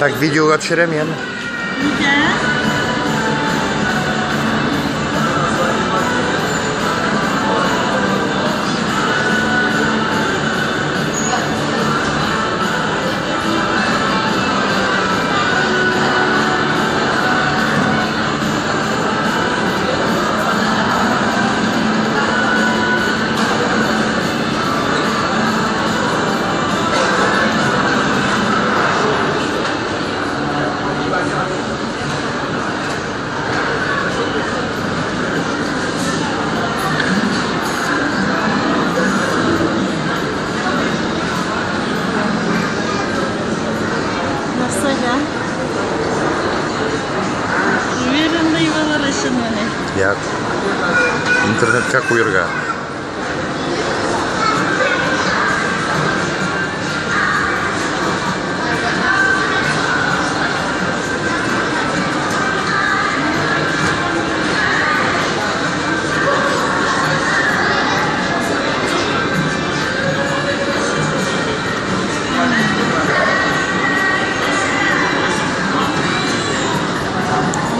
Так, видеога төшерәм, яме. Нигә? Нәрсәгә? Уверенный булыр өченмени? Юк. Интернетка куерга.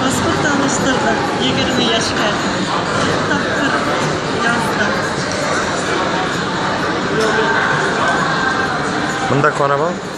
Паспорт алыштырдык 20 яшькә. Бер тапкыр яздым. Монда карап ал.